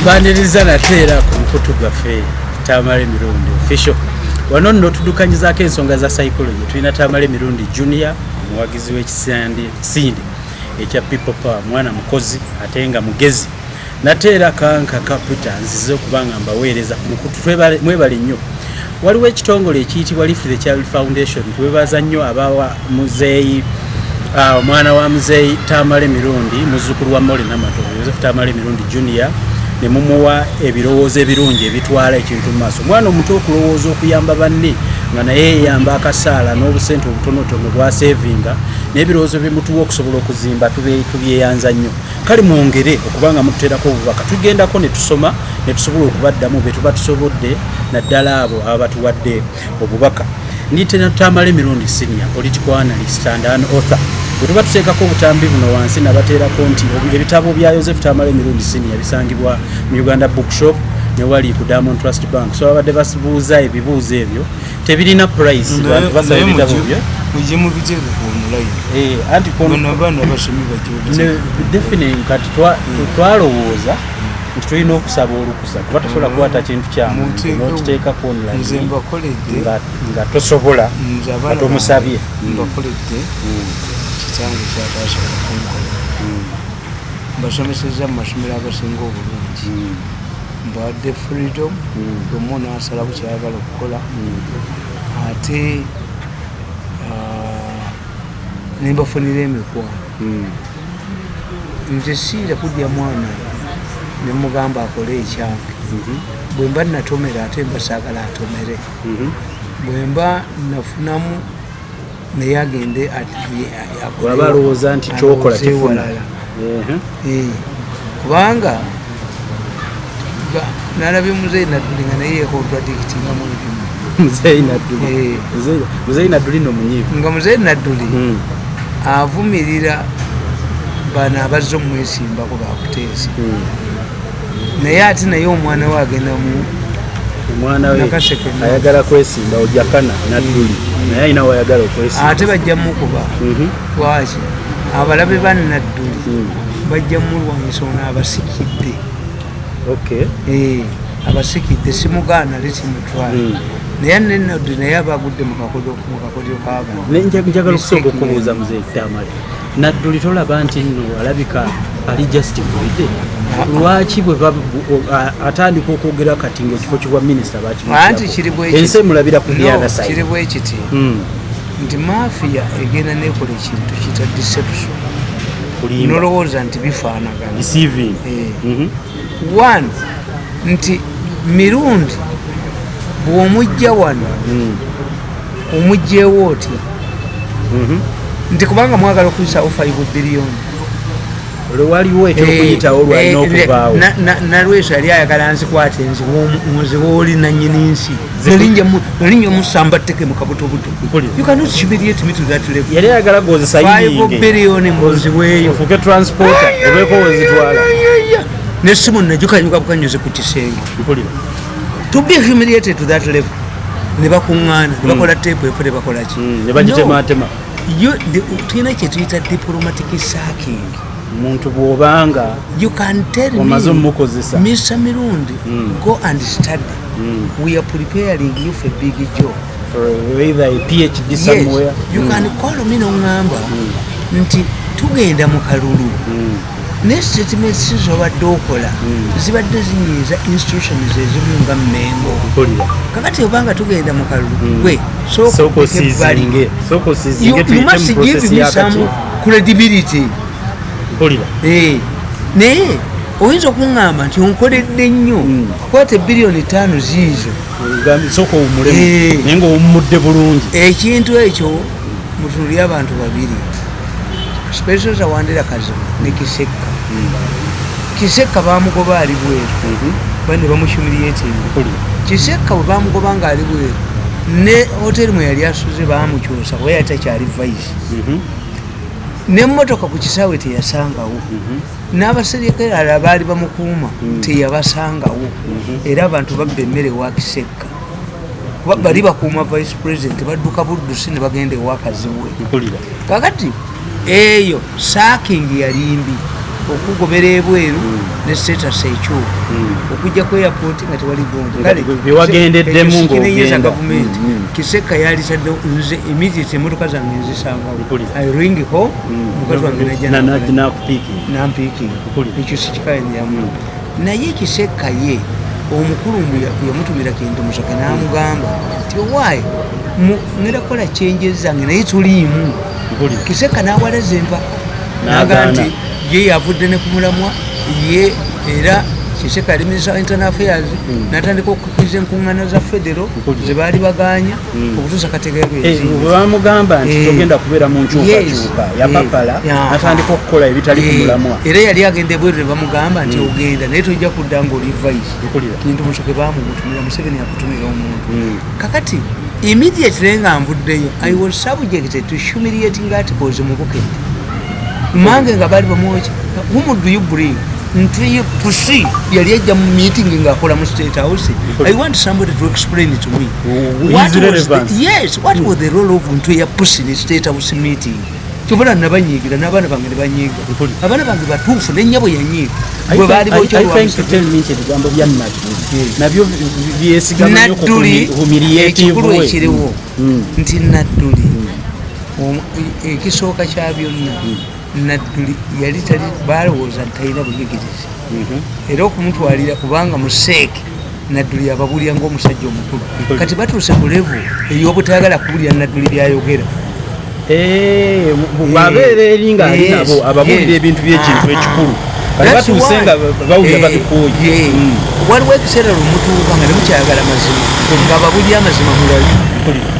Mbaniriza nate era ku mukutu gwaffe Tamale Mirundi Official. Wano nno tuddukanyizaako ensonga za psychology. Tulina Tamale Mirundi Junior, omuwagizi w'ekisinde ekya People Power, mwana mukozi ate nga mugezi. Nate era kankaka Peter nzize okuba nga mbaweereza ku mukutu. Mwebale nnyo. Waliwo ekitongole ekiyitibwa Lift the Child Foundation. Twebaza nnyo abawa muzeeyi, omwana wa muzeeyi Tamale Mirundi, muzzukulu wa Molly Namatovu, Joseph Tamale Mirundi Junior, ne mumuwa ebirowoozo ebirungi ebitwala ekintu mu maaso. Omwana omuto okulowooza okuyamba banne nga naye yeyamba akasaala n'obusente obutonotono bwasevinga n'ebirowoozo byemutuwa okusobola okuzimba, tubyeyanza nnyo. Kale mwongere okubanga mututeerako obubaka, tugendako ne tusoma ne tusobola okubaddamu be tuba tusobodde, naddala abo abatuwadde obubaka. Ndi Tamale Mirundi Senior, political analyst and an author. Bwe tuba tuteekako obutambi buno wansi, nabateerako nti ebitabo bya Joseph Tamale Mirundi Senior bisangibwa mu Uganda Bookshop ne wali ku Diamond Trust Bank. So abadde basibuuza ebibuuzo ebyo, tebirina price, bantu basaba ebitabo byo. Mujje mubiteeke ku online. Anti bano abaana abasomi bajje babiteeke. Definitely. Kati twalowooza nti tulina okusaba olukusa, kuba tosobola kukwata kintu kya muntu n'okiteeka ku online Nze mbakoledde. nga tosobola Nze nga abaana tomusabye. bange mbakoledde kitange kyatasobola kunkola. Mbasomeseza mu masomero agasinga obulungi, mbawadde freedom, omu nasalawo kyayagala okukola, ate nembafunira emikwano. Nze siyinza kudya mwana nemugamba akole ekyange. Bwe mba natomera, ate mba saagala atomere. Bwe mba nafunamu, naye agende. Waba alowooza nti kyokola Alowooze kifuna. Walala. Kubanga nalabye muzeeyi Nadduli nga naye yecontradictingamu ebimu. Muzeeyi Nadduli? Muzeeyi Nadduli no munyiivu. Nga muzeeyi Nadduli avumirira bano abazze omwesimbako bakuteesa, naye ate naye omwana we agenda mu Omwana we Nakaseke, no. ayagala kwesimba, ojakana Nadduli naye alina wayagala okwesimba. Ate bajja mukuba. Lwaki? Abalabe ba Nadduli bajja mulwanyisa. Ono abasikidde. Abasikidde, simugaana, let him try. Naye ne Nadduli naye aba agudde mu kakodyo kabano. Njagala okusooka Mistake. okubuuza muzeeyi Tamale Nadduli, tolaba nti nno alabika ali just greedy? Lwaki bwe atandika okwogera kati ngaekifo kibwa minisita? Anti kiri bwe kiti. Ensi emulabira ku the No, other side. kiri bwe kiti nti mafia egenda nekola ekintu kita deception. Kulimba. Nolowooza nti bifaanagana. Deceiving. One, nti Mirundi bw'omujja wano, omugjeewo otya? Nti kubanga mwagala okuyisawo 5 biliyoni. Olwo waliwo ekyokuyitawo lwalina okuvaawo. Nalweso yali ayagala nzikwate nziwe oli nanyini nsi. Nalinnya musamba tteke mu kabutobuto. Mpulira. You cannot humiliate me to that level. Yali ayagala gozesa. 5 biliyoni munziweeyo. Ofuuke transporter, obeeko wezitwala. Nesimu najukanyuka bukanyuze ku kisenge. Mpulira. To be humiliated to that level, ne bakuŋŋaana ne bakola teepu efu ne bakola ki. Ne bagitematema. Tulina kyetuyita diplomatic sacking. Omuntu bw'obanga You can tell me, omaze omukozesa. Mr Mirundi, go and study. We are preparing you for big job. For either a PhD somewhere. Yes, you can call me noŋŋamba nti tugenda mu kalulu, ne statements zobadde okola zibadde zinyiiza institutions ezimu nga Mengo. Mpulira. Kakati obanga tugenda mu kalulu, gwe sooka sooka ebbali. osiizinge, sooka osiizinge. You Tuyite mu must give process me yakaki. some credibility. Mpulira. Naye oyinza okuŋŋamba nti onkoledde nnyo, kwata 5 biliyoni ziizo. Ogambye sooka owummulemu, naye ng'owummudde bulungi. Ekintu ekyo mutunulye abantu babiri, Specioza Wandira Kazibwe ne Kisekka. Kisekka bamugoba ali bweru, bane bamuhumiliatinga. Mpulira. Kisekka bwe bamugoba nga ali bweru, ne hoteri mwe yali asuze bamukyusa kuba yali takyali vice. Nemmotoka ku kisaawe teyasangawo, n'abaserikale abaali bamukuuma teyabasangawo. Era abantu babba emmere ewa Kisekka, kuba bali bakuuma vice president, badduka buddusi ne bagenda ewa Kazibwe. Mpulira. Kakati eyo sacking yali mbi. Okugobera ebweru ne status ekyuka, okujja ku airport nga tewali gundi. Nga byewagendeddemu ng'ogenda. Gavumenti Kiseka yalitadde nze immediate emotoka zange nzisangawo. I ring home, mukazi wange najja. Nakupiikinga. Nampiikinga. Ekyo sikikayaniramu, naye Kiseka ye omukulu mbu yamutumira Kintu Musoke n'amugamba nti owaaye ngenda kukola changes zange naye tuliimu. Kiseka n'awalaza empa naga N'agaana. nti ye yavudde ne ku mulamwa ye, era Kiseka yali minister wa internal affairs, natandika okukkiriza enkuŋŋaana za federo ze baali baganya okutuusa kategeero. Bwe bamugamba nti togenda kubeera mu nkyukakyuka, yapapala natandika okukola ebitali ku mulamwa. Era yali agenda ebweru ne bamugamba nti ogenda naye tojja kudda ngaoli vice. Kintu Musoke bamugutumira, Museveni akutumira omuntu. Kakati immediately nga nvuddeyo, I was subjected to humiliating articles mu Bukedde mange nga baali bamwoki, "Whom do you bring?" Nti pusi yali ajja mu meeting ngaakola mu State House. I want somebody to explain to me what His was relevance. Yes, what was the role of Ntwe ya pusi in State House meeting? Kyovula nabanyiigira n'abaana bange ne banyiiga. Abaana bange batuufu nennyabo yanyiiga bwe baali bokya olwa Museveni. Nti ebigambo bya Nadduli nabyo byesigama nnyo ku Nadduli humiliative ekikulu way. ekiriwo nti Nadduli ekisooka kya byonna, Nadduli yali tali balowooza nti talina buyigirize era okumutwalira kubanga museeke Nadduli ababuulira ngaomusajja omukulu. Kati batuuse ku level ey'obutayagala kuwulira Nadduli byayogera. Eh, bw'abeera eri ng'ali nabo ababuulira ebintu by'ekintu ekikulu, kati batuuse nga bawulira babikooye. Waliwo ekiseera lwemutuuka nga temukyayagala mazima, nga ababulira amazima mulabi,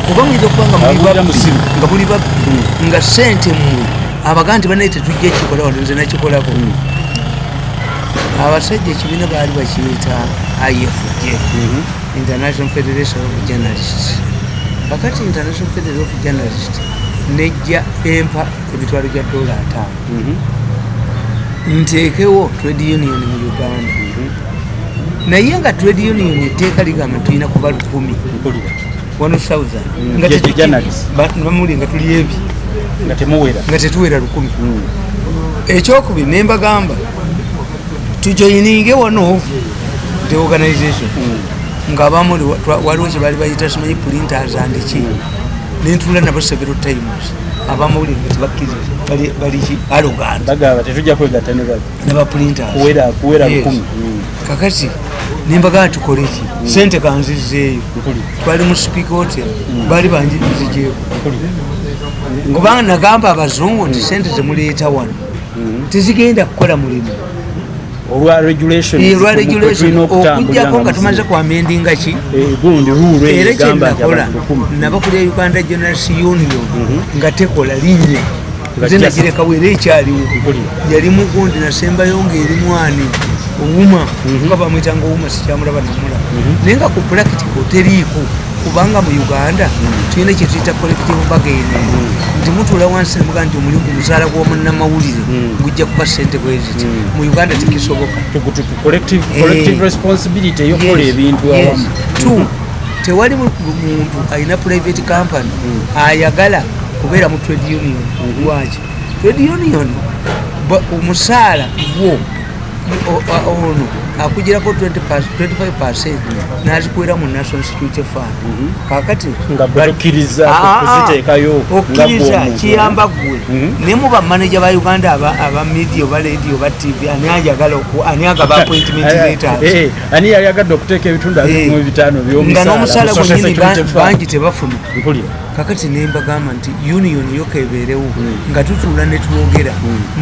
kuba muyinza okuba nga muli Ababuulira babbi, musiru. nga muli babbi, nga sente mmwe abaga nti banaye tetujja kikola wano, nze nakikolako. Abasajja ekibiina baali bakiyita IFJ, International Federation of Journalists. Kakati International Federation of Journalists nejja empa emitwalo gya dola 50 nteekewo trade union mu Uganda, naye nga trade union etteeka ligamba tulina kuba 1000, 1000. Nga Journalists. Bamuli nga tuli ebi Nga temuwera. Nga tetuwera 1000. Ekyokubiri nembagamba tujoyininge one of the organization, nga abamuli waliwo kyebaali bayita simanyi printers and ki, nentula nabo several times, abamawulire nga tebakkiriza, baliki arrogant. Bagamba tetujja kwegatta ne bali Naba printers. Kuwera Yes. 1000. Kakati nembagamba tukole ki, sente kanzizeeyo. Twali mu Speke Hotel, baali banzijeeko kubanga nagamba abazungu nti sente zemuleeta wano tezigenda kukola mulimu. Olwa regulation. Olwa regulation, okujjako nga tumaze kwamendinga ki Gundi rule era egamba nti kyenakola abantu 1000. Nabakulira Uganda Journalist Union nga tekola linnya. Nga Nze nagirekawo era ekyaliwo. Yali mugundi nasembayo ngaeri mwani owuma nga bamwitanga owuma, sikyamulaba namulaba, naye nga ku practical teriiko, kubanga mu Uganda tulina kyetuyita collective bargaining, nti mutuula wansi nemuga nti omulimu omusaala gw'omunnamawulire gujja kuba sente bweziti. Mu Uganda tekisoboka. Collective responsibility eyokukola ebintu awamu. Two, tewali muntu alina private company ayagala kubeera mu trade union. Lwaki trade union? Omusaala gwo ono akugirako 25 nazikuwera mu National Security Fund. Kakati Nga bwe tokkiriza Ah, ah, kuziteekayo nga okkiriza gwe omuntu. kiyamba ggwe, naye muba manager ba Uganda aba media oba radio oba TV, ani ayagala ani agaba appointment letters? Eh, ani yali agadde okuteeka ebitundu 25 Nga n'omusaala by'omusaala mu Social gwennyini Security Fund? bangi tebafuna. Kakati nembagamba nti union yo kebeerewo nga tutuula ne twogera,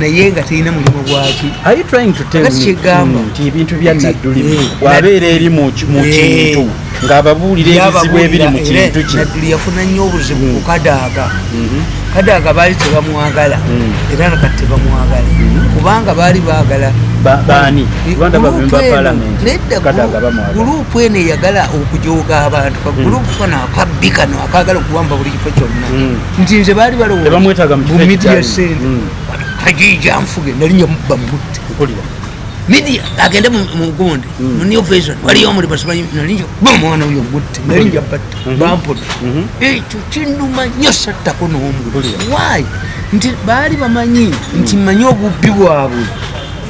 naye nga terina mulimu gwaki. Are you trying to tell Kakati me kyegamba nti ebintu bya Nadduli bw'abeera eri mu kintu ng'ababuulira ebizibu ebiri mu kintu kye? Nadduli yafuna nnyo obuzibu ku Kadaaga. Kadaaga baali tebamwagala, era nakati tebamwagala, kubanga baali baagala Baani? Kubanga Gurupu ba member eno, parliament nedda, Kadaaga bamwagala. Gurupu eno eyagala okujoga abantu, kagurupu kano akabbi kano akagala okuwamba buli kifo kyonna, nti nze baali balowooza Tebamwetaaga mu kifo mu media ekikyalimu. center kajija nfuge nalinya mubba mutte. Media agende mu gundi mu New Vision waliyo omulimu simanyi nalinja kuba omwana oyo mutte nalinja batta bampona. Ekyo kinnuma nnyo, sattako n'omu. Why? Nti baali bamanyi nti mmanyi obubbi bwabwe.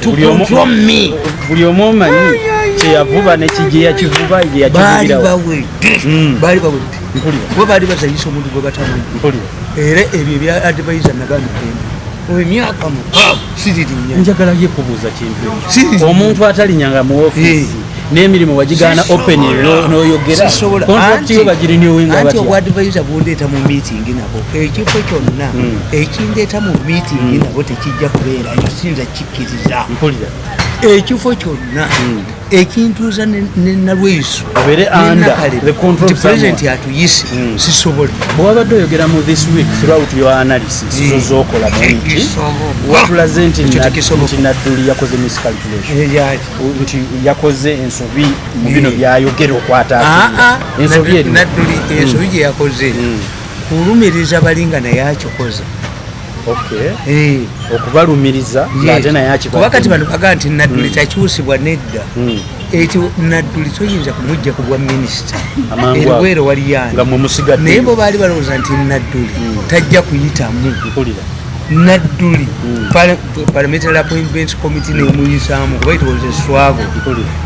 To control me. Buli omu omanyi kyeyavuba nekijeyakivuba. Baali bawedde, baali bawedde, kuba baali bazanyisa omuntu gwe batamanyi. Era ebyo ebya advisor nagamba emyaka 6 siririnya. Njagala ye kubuuza kintu ekyo, omuntu atalinyanga mu ofiisi n'emirimu wagigaana open n'oyogera, contract yo bagirenewinga Anti batya? Obwadvisor bundeeta mu meeting nabo, ekifo kyonna ekindeeta mu meeting nabo tekijja kubeerayo, siyinza kikkiriza. Ekifo kyonna ekintuuza ne Nalweyiso Obeere under the control nti of someone. President atuyise, sisobola. Bwewabadde oyogera mu this week, throughout your analysis zo zokola mu wiiki, Tekisoboka. watulaze nti Ekyo tekisoboka. nti Nadduli yakoze miscalculation, Eyaki? nti yakoze ensobi mu bino byayogera okwata Ah, ah, ensobi eri. Nadduli ensobi gye yakoze kulumiriza balinga naye akikoze. Okay. Okubalumiriza ng'ate naye akikoze. Kuba kati bano bagaa nti Nadduli takyusibwa, nedda. Ekyo Nadduli toyinza kumujja ku bwa minisita. Amangu ago. Erweero waliyani? Nga mwe musigadde. Naye bo baali balowooza nti Nadduli tajja kuyitamu. Nadduli Parliamentary Appointments Committee nemuyisaamu kuba it was a struggle.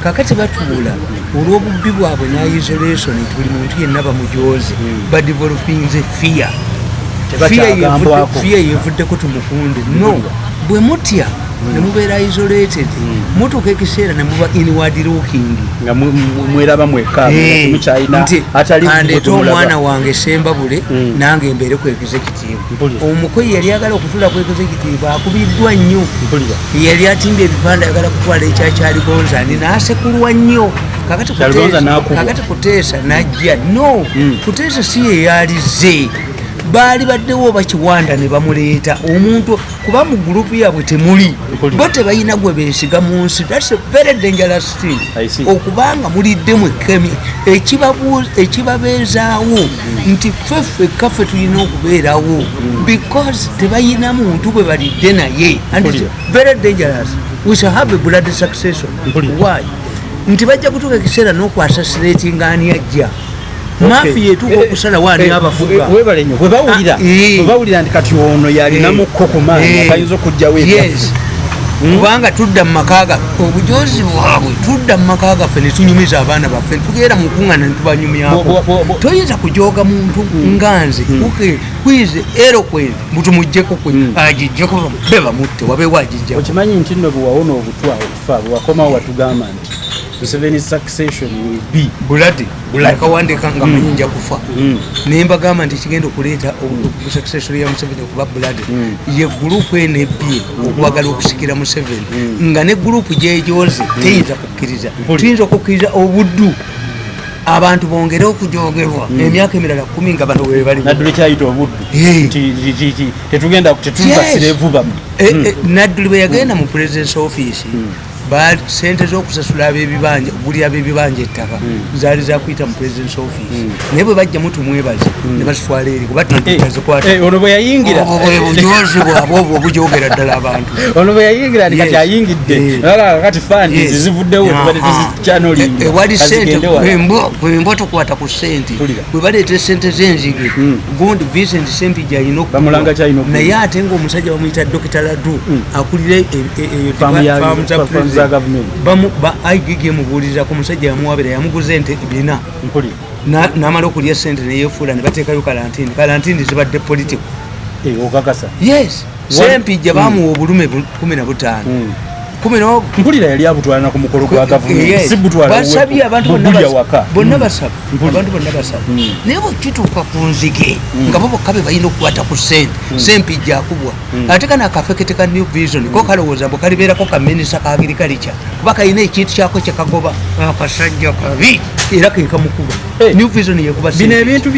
Kakati batuula olw'obubbi bwabwe na isolation nti buli muntu yenna bamujoze, badevelopinze fear. Tebakyagambwako. Fear yevuddeko tumukunde no bwe mutya ne mubeera isolated, mutuuka ekiseera ne muba inward looking. Nga mweraba mwekka, mukyalina Nti atali andeete gwe tumulaba. omwana wange Sembabule, nange mbeere ku executive. Omukoyi yali agala okutula ku executive akubiddwa nnyo. Yali atimbye ebipande ayagala kutwala ekyakyaligonzani n'asekulwa nnyo. Kakati Kyaligonza n'akubwa. Kakati Kuteesa najja no Kuteesa si ye yalize, baali baddewo bakiwanda ne bamuleeta omuntu kuba mu gurupu yaabwe temuli. Bo tebalina gwe beesiga mu nsi. That's a very dangerous thing. I see. Okubanga mulidde mwekka, ekibabeezaawo nti ffe ffekka ffe tulina okubeerawo because tebalina muntu bwe balidde naye. And it's very dangerous. We shall have a blood succession. Why? Nti bajja kutuuka ekiseera n'okwasasiratinga ani ajja, mafia etuuka okusalawo ani abafuga. Webale nnyo. Bwe bawulira Ah, eh. bwe bawulira nti kati ono yalinamukko ku maanyi akayinza okugjawo ebyaffe. Yes, kubanga tudda mu maka gaffe, obujozi bwabwe, tudda mu maka gaffe ne tunyumiza abaana baffe, tugenda mu kuŋŋaana ne tubanyumyako. Toyinza kujoga muntu nga nze kwize eloquent mutumugjeko kwe agijjeko be bamutte wabeewo agijjako. Okimanyi nti nno bwe wawona obutwa okufa, bwe wakomawo watugamba nti Museveni succession will be Bloody. Bloody. Nakawandika nga manyi nja kufa, naye mbagamba nti ekigenda okuleeta succession ya Museveni okuba bloody ye gurupu eno ebbye okwagala okusikira Museveni, nga ne gurupu gyejoze teyinza kukkiriza. Tuyinza okukkiriza obuddu, abantu bongere okujogerwa emyaka emirala 10 nga bano webali. Nadduli kyayita obuddu nti tetugenda tetubasira evubamu. Nadduli bwe yagenda mu presidence office, sente z'okusasula ab'ebibanja, okugulira ab'ebibanja ettaka, zaali zakuyita mu presidence office, naye bwe bajja mutumwebaze ne bazitwala eri kuba tazikwata. Ono bwe yayingira Obwo bwe bujozi bwabwe obwo obujogera ddala abantu. Ono bwe yayingira nti kati ayingidde. Kati funds zivuddewo, tubadde tuzikyanolinga. Ewali sente Kazigende wala. Bwembwa tokwata ku sente. Bwe baleeta esente z'enzige, gundi Vincent Sempijja alina okukuwa. Bamulanga kyalina okukuwa. Naye ate ngaomusajja bamuyita Dr Ladu akulira eyo Faamu faamu za faamu za president. gavumenti. Ba IGG emubuulizako, omusajja yamuwabira, yamuguza ente 400. N'amala okulya sente neyefuula, ne bateekayo kalantini. Kalantini zibadde political. Okakasa? Yes, Sempijja bamuwa obulume 15. Mpulira yali abutwala na ku mukolo gwa gavumenti, si butwala Basabye abantu bonna bubulya waka. Bonna basaba. Abantu bonna basaba, naye bwekituuka ku nzige nga bo bokka be balina okukwata ku sente, Sempijja akubwa. Ate kano akafekete ka New Vision ko kalowooza mbu kalibeerako ka minisita ka agriculture kuba kalina ekintu kyako kyekagoba, akasajja kabi, era kekamukuba. New Vision yekuba Bino Sempijja. ebintu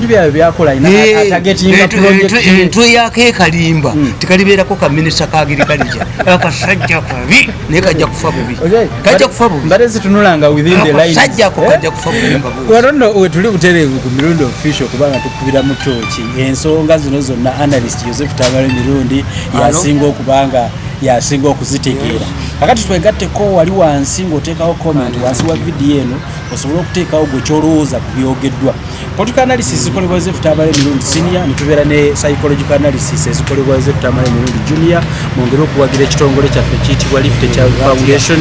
byabwe byakola alina atagetinga project ye. Entwe yako ekalimba tekalibeerako ka minisita ka agriculture, akasajja kabi, naye kajja kufa bubi. Kajja kufa bubi. Mbadde situnulanga within the lines. Akasajja ako kajja kufa bubi mbabuuza. Wano nno wetuli butereevu ku Mirundi Official, kubanga tukubira mu tooki ensonga zino zonna. Analyst Joseph Tamale Mirundi yasinga okubanga yasinga okuzitegeera. Kakati twegatteko wali wansi ng'oteekawo comment wansi wa vidiyo eno, osobole okuteekawo gwe kyolowooza ku byogeddwa. Political analysis zikolebwa Joseph Tamale Mirundi Senior, ne tubeera ne psychological analysis ezikolebwa Joseph Tamale Mirundi Junior. Mwongere okuwagira ekitongole kyaffe ekiyitibwa Lift Child Foundation,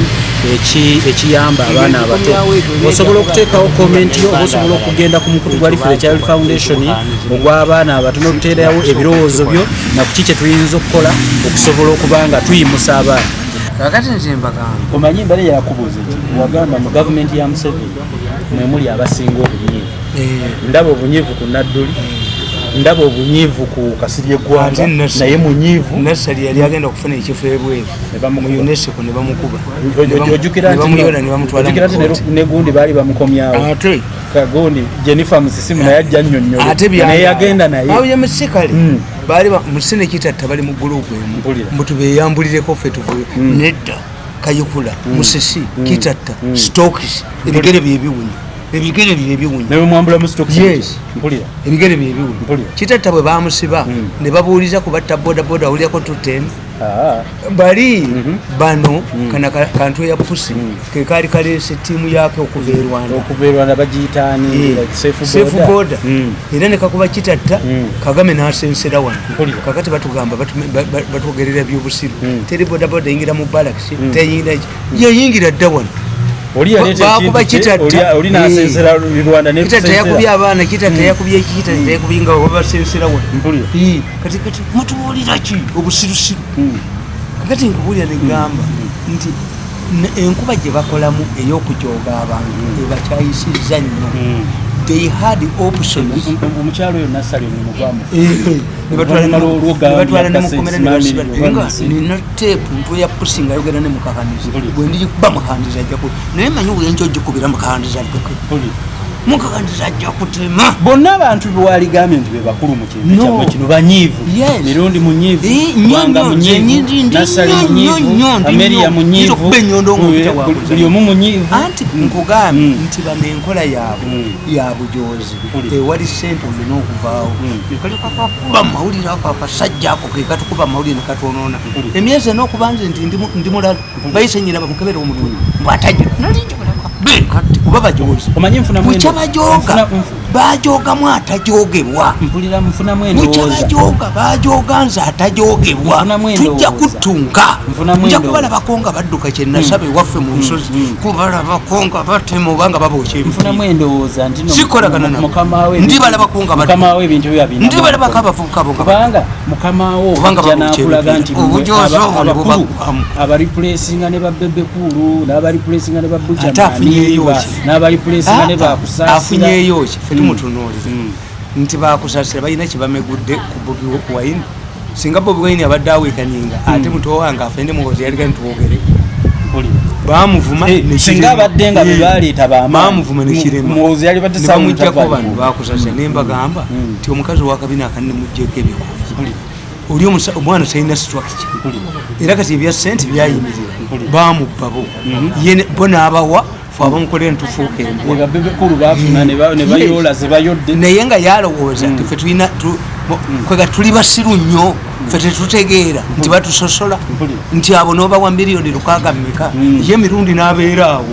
ekiyamba abaana abato. Osobola okuteekawo comment yo, oba osobola okugenda ku mukutu gwa Lift Child Foundation ogw'abaana abato n'otuteerawo ebirowoozo byo nakuki kye tuyinza okukola okusobola okuba nga tuyimusa abaana. Kakati nze mbagamba, Omanyi mbale yakubuuza eki wagamba mu gavumenti ya Museveni mwe muli abasinga obunyiivu. Ndaba obunyiivu ku Nadduli, ndaba obunyiivu ku Kasirye Eggwanga. Ate Naye munyiivu. Nassali yali agenda okufuna ekifo ebweru Ne bamukuba. mu UNESCO ne bamukuba. Ojjukira Ne nti bamuyola ne bamutwala ojjukira mu nti kooti. ne gundi baali bamukomyawo. Ate Kagundi Jennifer Musisimu naye ajja nnyonnyole. Ate Naye yagenda naye. Awo ye musikale baali Musine Kitatta bali mu gurupu emu. Mpulira. Mbu tubeyambulireko ffe tuvuye. Nedda, Kayikula, Musisi, Kitatta, Stokes, ebigere byebiwunya, ebigere byebiwunya. Ne bamwambula mu stocks. Yes. Mpulira. Ebigere byebiwunya. Mpulira. Kitatta bwe bamusiba ne babuuliza ku batta bodaboda, awulirako 210. Bali bano kana kantu ya pusi ke kaali kaleese ttiimu yake okuva e Rwanda. Okuva e Rwanda bagiyitaani? Safe Safe Border. Border. Era ne kakuba Kitatta, Kagame n'asensera wano. Mpulira. Kakati batugamba batwogerera byobusiru. Teri bodaboda eyingira mu balaks, teyingira ki, yeyingira dda wano. Oli yaleeta Bakuba ekintu kye, Kitatta. oli n'asensera Rwanda ne Kitatta tusensera. yakubye abaana, Kitatta yakubye eki, Kitatta yakubye nga babasensera wano. Mpulira. Kati mutubuulira ki obusirusiru? Kakati nkubuulira negamba nti enkuba gye bakolamu ey'okujooga abantu ebakyayisizza nnyo. They had options. Omukyalo oyo Nassali omulimu gwamu. Ne batwala Oluvannyuma lw'ogamba ne batwala ne Kasesi mukomera ne Mamiri basiba. oba Nga Nsi. nina teepu ntwe ya pusi nga ayogera ne mukakanizi. Mpulira. Bwe ndigikuba mukandizi ajja ku, naye manyi wenja ogikubira mukandizi adduke. Mpulira. Mukakandizi ajja kutema. Bonna abantu bewaligambye nti be bakulu mu kintu No. kyammwe kino banyiivu. Yes. Mirundi munyiivu, Nnyo, Gwanga nnyo, munyiivu, ndi Nassali nnyo, munyiivu, nnyo, ndi Ameria nnyo. munyiivu, Nyinza okuba ennyondo ng'ompita wakuza. buli omu munyiivu. Anti nkugambye nti bano enkola yaabwe ya bujozi. Mpulira. Ewali sente olina okuvaawo. Kalekakuba mawulire ako, akasajja ako ke katukuba mawulire ne katwonoona. Mpulira. Emyezi ena okuba nze nti ndi mulalu, bayise nyina bamukebere omutwe mbwatagira kati kuba bajozi. Omanyi nfunamu Bukya bajooga, bajoogamu atajogebwa. Mpulira nfunamu Bukya endowooza. bajooga, bajooga nze atajogebwa. Nfunamu Tujja endowooza. kuttunka. Nfunamu Nja endowooza. kubalabako nga badduka, kyenasaba ewaffe mu nsozi, kubalabako nga batema oba nga babookya Nfunamu ebipiira. endowooza nti no Sikolagana nabo. mukama we Ndibalabako nga badduka. mukama we ebintu byo abirina Ndibalabako mu mukono. abavubuka abo nga Kubanga mukama wo Kubanga ajja babookya n'akulaga ebipiira. nti mmwe Obujoozi obwo ne abakulu bubagwamu. abaripulesinga ne babebekulu n'abaripulesinga ne Ate afunyeeyo ki? n'abaripulesinga ne bakusaasira. Afunyeeyo ki? Fe tumutunuulira nti bakusasira balina kyebamegudde ku Bobi Wine. Singa Bobi Wine abadde aweekaninga, ate muto wange afende Muhozi yaliga ntwogere. Mpulira. Bamuvuma ne Singa kirema. abadde nga be baleeta bamaanyi, Bamuvuma ne kirema. Muhoozi yalibadde Ne Saul bamuggyako Tavaari. bano bakusasira ne mbagamba nti omukazi owakabina akanene muggyeko ebikooyi. Mpulira. Oli omwana talina structure. Mpulira. Era kati ebya sente byayimirira. Mpulira. Bamubba bo. Ye bo n'abawa fe abamukolera ntufuuka embwa. Babebekulu bafuna ne bayoola ze bayodde. Naye nga yalowooza nti fe tulina kwega tuli basiru nnyo, fe tetutegeera nti batusosola. Mpulira. Nti abo nobawa miliyoni 6 meka, ye Mirundi n'abeera awo.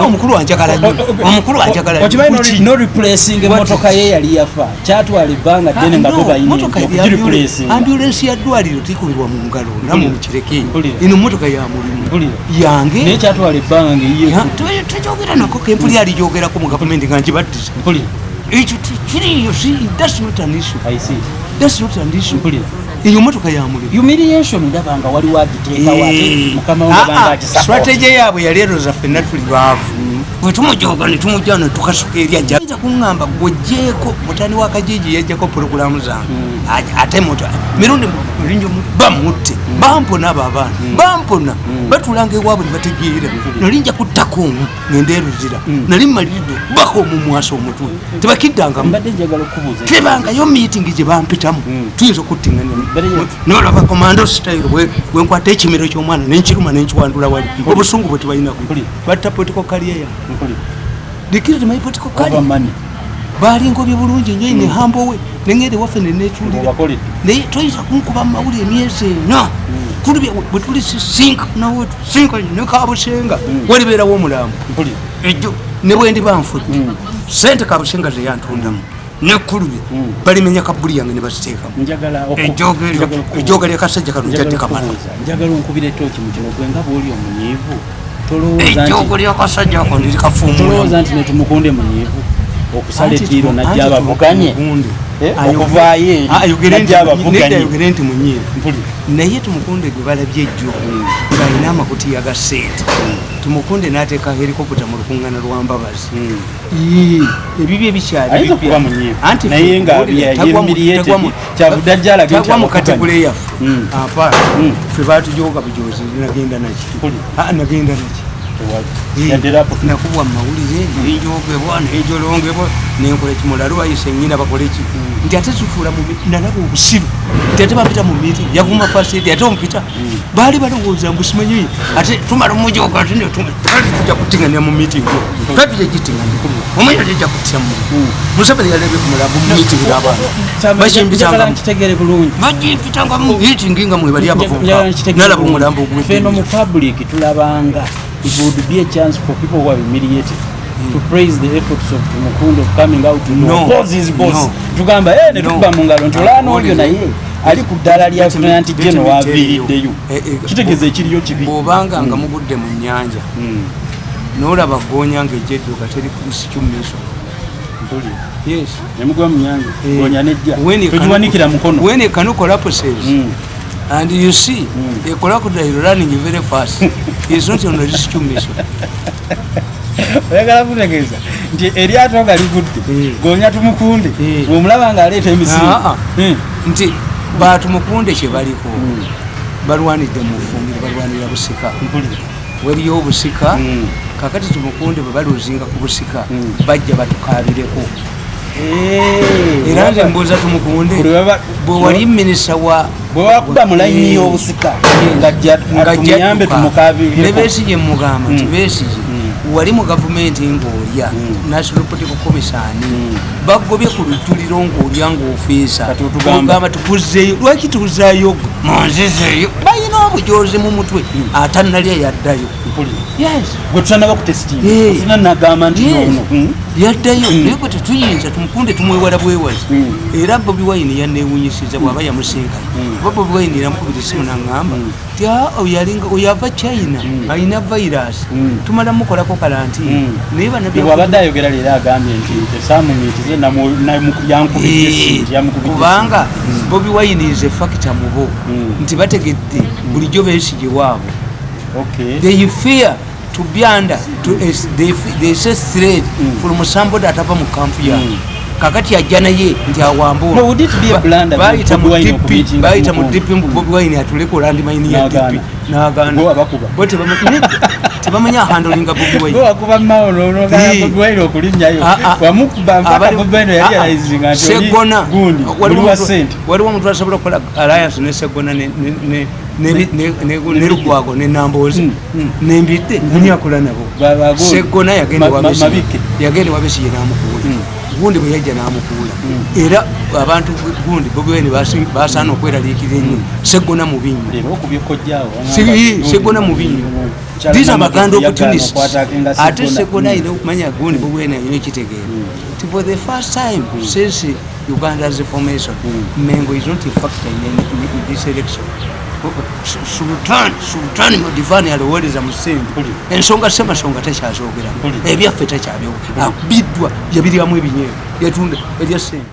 Omukulu anjagala nnyo, omukulu anjagala nnyo. Okimanyi Kuki? no replacing What emotoka is- ye yali yafa kyatwala ebbanga ddene nga No, bo balina motoka ya okugireplacinga. Ambulance ya ddwaliro tikubirwa mu ngalo, namwe mukireke. Mpulira. Eno motoka ya mulimu Mpulira. yange. Naye kyatwala ebbanga ng'eyiye. Ya, togyogera nako kempuli aligyogerako mu gavumenti nga nkibaddiza. Mpulira. Ekyo kiriyo si, that's not an issue. I see. That's not an issue. Mpulira. Eyo motoka ya mulimu. Humiliation ndaba nga waliwo agiteekawo ate mukama we ngabanga agisupport. Strategy yaabwe yali eroza ffenna tuli baavu, bwe tumujoga ne tumujja ne tukasuka eri ajja ayinza kuŋŋamba gwogyeko mutani wa Kajiji yajjako pulogulaamu zange. Ate muto Mirundi Mirundi bamutte, bampona abo abaana bampona batulanga ewaabwe ne bategeera. Nali nja kuttako omu ngenda eruzira, nali mmaliridde okubako omumwasa omutwe, tebakiddangamu. Mbadde njagala okubuuza. Tebangayo meeting gye bampitamu tuyinza okuttinganya. Nolaba commando style bwenkwata ekimero ky'omwana nenkiruma nenkiwandula wali obusungu bwe tubalinako. Mpulira. Batta political career yange. Mpulira. They killed my political Over career. money. Balingobye bulungi nnyo ne hambowe nengende waffe nenetuulira. Ng'obakoledde. Naye toyinza kunkuba mu mawulire emyezi 4. Kulubye bwe tuli sisinka nawe tusinka ne Kabusenga, walibeerawo omulambo. Mpulira. Ejjo ne bwe ndiba nfudde, sente Kabusenga zeyantundamu nekulubye, balimenya kabuli yange ne baziteekamu. Ejjooga lyakasajja kano Njagala njadde kamala. okubuuza, njagala onkubira etooki mu kino, gwe nga bw'oli omunyiivu, tolowooza nti Ejjoogo lyakasajja ako ndirikafuumula. Tolowooza nti neTumukunde munyiivu okusala eddiiro najja abavuganye? Okuvaayo eri najja abavuganye. Ayogere nti munyiivu. Mpulira. Naye Tumukunde gwe balabye ejjo ng'alina amakutiya ga sente, Tumukunde n'ateeka helikopita mu lukuŋŋaana lwa Mbabazi. Ii, ebibyo ebikyali Ayinza bipya. okuba munyiivu, Anti naye nga tagwa ye kyavudde ajja alage nti tagwa mu abavuganye. category yaffe. Apa ffe batujoga bujozi, nagenda naki? Mpulira. Ah, nagenda naki? Tewali. Ii, Yadde rapo. Nakubwa mu mawulire, nenjogebwa, nenjolongebwa, nenkola kimulalu bayise nyina bakole ki, nti ate tutuula mu nalaba obusiru nti ate bapita mu meeting, yavuma fasiti, ate omupita baali balowooza mbu simanyi, ate tumala omujoga, ate tujja kutingania mu meeting, twatujja gitingania, omanyi ate kutya mu Museveni yalabye ku mulambo mu meeting y'abaana. Njagala Bakimpitanga nkitegere bulungi. Bagimpitanga mu meeting nga mwe bali abavubuka. Njagala nkitegere Nalaba bulungi. omulambo Ffe eno mu ogw'eddiini. public tulabanga it would be a chance for people who are humiliated to praise the efforts of Tumukunde of coming out to No. oppose his boss. No. Tugamba eh, ne No. tukuba mu ngalo nti olwana olyo, naye ali ku ddala lya Let me- lieutenant let me general tell you. waviiriddeyo. Kitegeeza ekiriyo kibi. Bw'obanga nga mugudde mu nnyanja n'olaba goonya ng'ejja edduka, teri sikyumiso. Mpulira. Yes. Nemugwa mu nyanja, Eh, gonya nejja when a togiwanikira mukono. When a canoe collapses and you see a crocodile running very fast, is not on a rescue mission. Oyagala kutegeeza nti eryato nga ligudde, gonya Tumukunde bwomulaba ng'aleeta emisimu. Ah, ah. Nti baTumukunde kye baliko, balwanidde mu ffumbiro, balwanira busika. Mpulira. Weriyo obusika. Kakati Tumukunde bwe baluzinga ku busika, bajja batukabireko. Era nze mbuuza Tumukunde, Bwe bwe wali minisita wa bwe wakuba mu layini y'obusika ng'ajja nga tumuyambe ne tumukabireko. Besigye mugamba nti Besigye, wali mu gavumenti ng'olya National Political Commission, bagobye ku lujjuliro ng'olya ng'ofeesa. Kati otugamba. Ogamba tukuzzeeyo, lwaki tuzaayo gwe munzizeeyo? Balina obujozi mu mutwe, atannalya yaddayo. Mpulira. Yes. Gwe tutanaba kutesitinga, tulina nagamba nti Yes. ono Yaddayo, naye gwe tetuyinza. Tumukunde tumwewala bwewazi. Era Bobi Wine yanewunyisiza bwaba yamusinkanye, kuba Bobi Wine yamukubira esimu naŋŋamba ti, "Ah, oyo oyo ava China, alina virus, tumala mukolako quarantine." Naye Bwabadde ayogera leero agambye nti tesamumiitize, yankubidde esimu, nti yamukubidde Kubanga Bobi Wine is a factor mubo, nti bategedde bulijjo Besigye waabwe. esimu. Okay. They fear to be under to, they say threat from somebody atava mu camp yaabwe. Kakati ajja naye nti awambe. No, would it be a blunder Bayita Bobi mu Wine DP, okumeetinga bayita mu Tumukunde? DP mbu Bobi Wine atuleko landmine ya N'agaana. DP, n'agaana. Bo abakuba. Bo tebamanya handlinga Bobi Wine. Gwe wakuba Mao n'ogaana Bobi Wine okulinnyayo. Ah, ah. Wamukuba mpaka Bobi Wine yali realizinga nti oli Segona gundi, waliwo oli wa ssente. Waliwo omuntu asobola okukola alliance ne Segona ne Lukwago ne Namboozi nembidde, ani akola nabo? Gundi. Segona yagenda wa Besigye. Mabike. Yagenda wa Besigye n'amukuula. Gundi bwe yajja n'amukuula, era abantu gundi Bobi Wine basaana okweraliikirira ennyo. Segona mubi nnyo. Leero okubye kojjaawo. Segona mubi nnyo. These are Baganda opportunists. Ate Segona alina okumanya gundi Bobi Wine alina ekitegeera nti for the first time since Uganda's formation, Mengo is not a factor in this election. Sultan Modivani alowooleza mu ssente. Mpulira. Ensonga Semasonga takyazogeramu. Mpulira. Ebyaffe takyabyogera, abiddwa, yabiryamu ebinyeebwa, yatunda erya ssente.